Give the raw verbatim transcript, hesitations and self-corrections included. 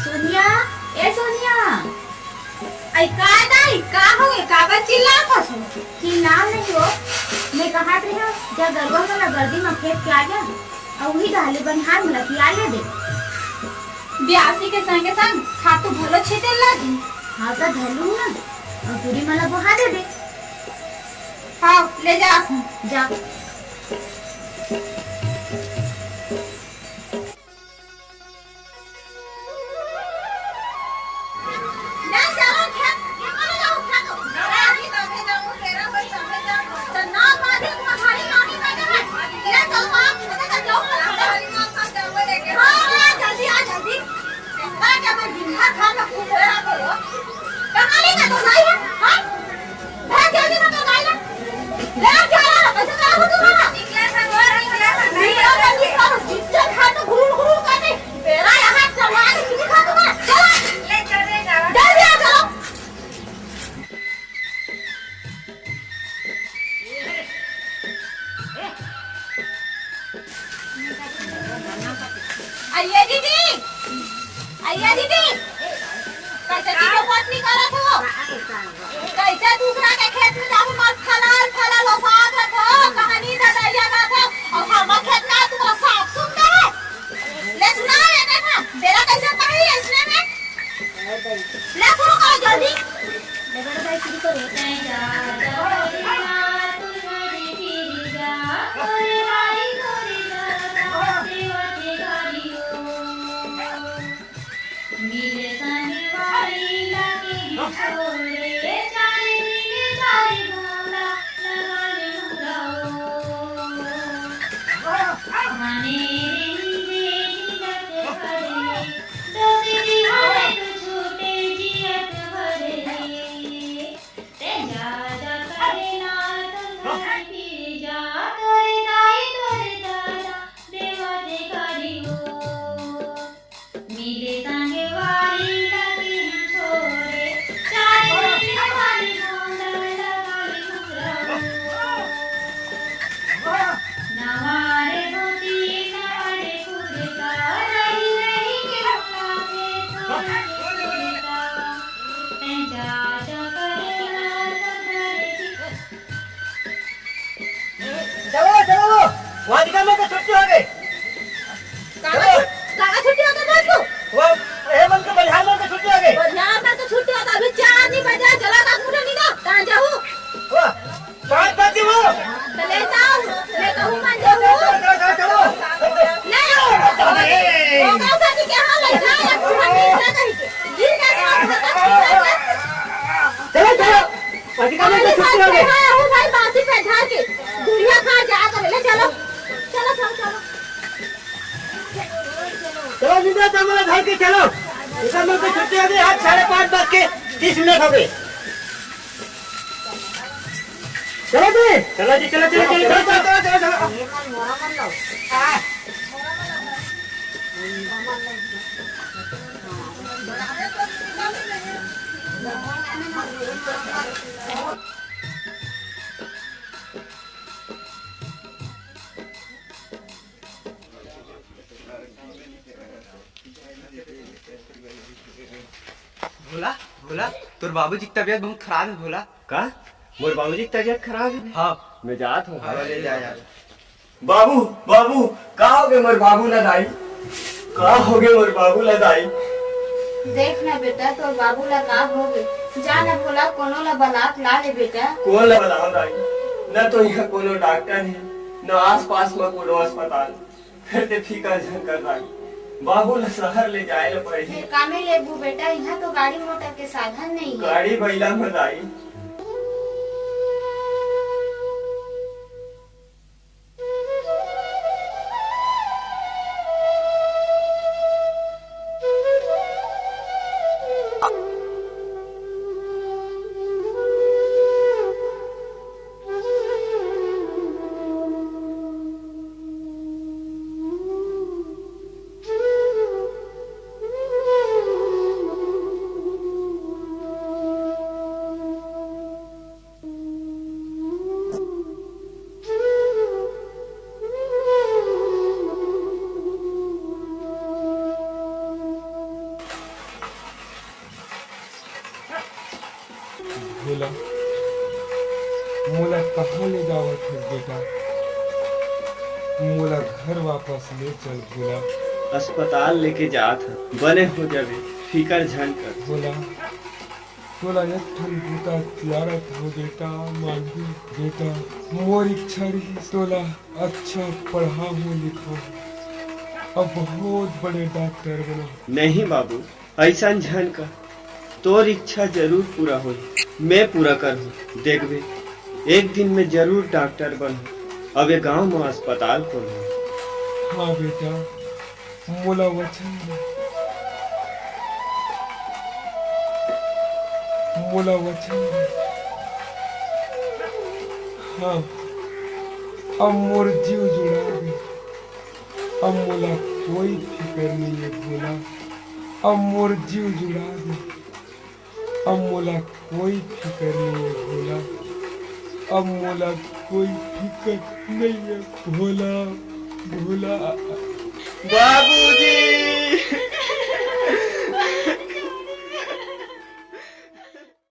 सोनिया, ए सोनिया। आई का दाई, का होगे? काबर चिल्लात हस? चिल्लाव नहीं हो, मैं कहत रहे हो, जा गरुआ मन ला गर्दी म खेत के आ जा, अउ उही डाले बनिहार मन ला खिया ले दे। बियासी के संगे संग खातू घलो छीटे लागी। हाँ, त धलू ना, अउ टूरी मन ला बोहा दे दे। हाँ, ले जा। जा। भाग, जल्दी से तो गाय ला। ले आ, क्या ला? कैसे करा हो तुम्हारा? निकला था, वो निकला था। निकला था, निकला था। जितना खा तो घुर घुर करके। तेरा यहाँ चला के किसी खा तुम्हारा। चलो। ले चल रे, जावा। जल्दी आ, चलो। अइया दीदी, अइया दीदी, कैसे चीजों को अपनी करत हो? कैसे दूसरा के खेत में जाहू मत फलाल फलाल ओसात हो, कहानी ददरिया का था, और हमर खेत का तू साफ सुथरा है। ले सुना, ये देखा, बेरा कैसे पाही है इसने में? ले शुरू करो जल्दी। ले बड़ा भाई शुरू करो। चलो, चलो, वादिका में तो छुट्टी हो गई। काका, चलो। काका छुट्टी होता था तू? वो, ये मन के बनिहार मन के छुट्टी हो गई। बनिहार मन के छुट्टी होता, अभी चार नहीं बजे, चला का मुझे नहीं ना, कहाँ जाऊँ? वो, पाँच बजे वो। तो ले जाओ, ले कहूँ मन जाऊँ। चलो, चलो, चलो। ले, ओकरा साथी के हाँ ले जा, या तू हम नहीं जा कहीं के। दिन का साथ होता, ठीक है? चलो, चलो। अधिका में तो छुट्टी हो गई। हाँ, वो भाई बासी पे झाड़ के, दुनिया खा जा कर ले, चलो। चलो, चलो, चलो। चलो, निंदा तो हमारा घर के चलो। इधर में तो छुट्टी हो गई, आज साढ़े पाँच बज के तीस मिनट हो गए। चलो जी। चलो जी, चलो, चलो, चलो, चलो, चलो। चलो, चलो, चलो, चलो। भोला, भोला, तोर बाबूजी की तबीयत बहुत खराब है भोला। का? मोर बाबूजी की तबीयत खराब है? हाँ। मैं जात हूँ। हाँ, ले जा यार। बाबू, बाबू, का हो गए मोर बाबू ला दाई? का हो गए मोर बाबू ला दाई? देख ना बेटा, तोर बाबू ला का हो गए? जा ना भोला, कोनो ला बलात ला ले बेटा। कोन ला बलाओ दाई? न तो यहाँ कोनो डॉक्टर है, न आसपास में कोनो अस्पताल। फिर ते फिकर झन कर दाई, बाबू ला शहर ले जाए ला पड़ही। फिर कामे लेबू बेटा, यहाँ तो गाड़ी मोटर के साधन नहीं है। गाड़ी बैला में दाई। मोला कहाँ ले जावत हस बेटा? मोला घर वापस ले चल भोला। अस्पताल लेके जात हँव, बने हो जाबे, फिकर झन कर। भोला, तोला एक ठन बूता तियारत हँव बेटा, मानबे बेटा। मोर इच्छा रहिस तोला अच्छा पढ़ाहूँ लिखाहूँ, अब बहुत बड़े डॉक्टर बनाहूँ। नहीं बाबू, अइसन झन कह, तोर इच्छा जरूर पूरा होही, मैं पूरा करहूँ। देखबे, एक दिन मैं जरूर डॉक्टर बनहूँ, अउ ए गाँव म अस्पताल खोलहूँ। हाँ बेटा, मोला वचन दे, मोला वचन दे। हाँ, अब मोर जीव जुड़ा गे। अब मोला कोई फिकर नइ हे भोला, अब मोर जीव जुड़ा गे। अब मोला कोई फिकर नइ हे भोला, अब मोला कोई फिकर नइ हे भोला, भोला। बाबूजी!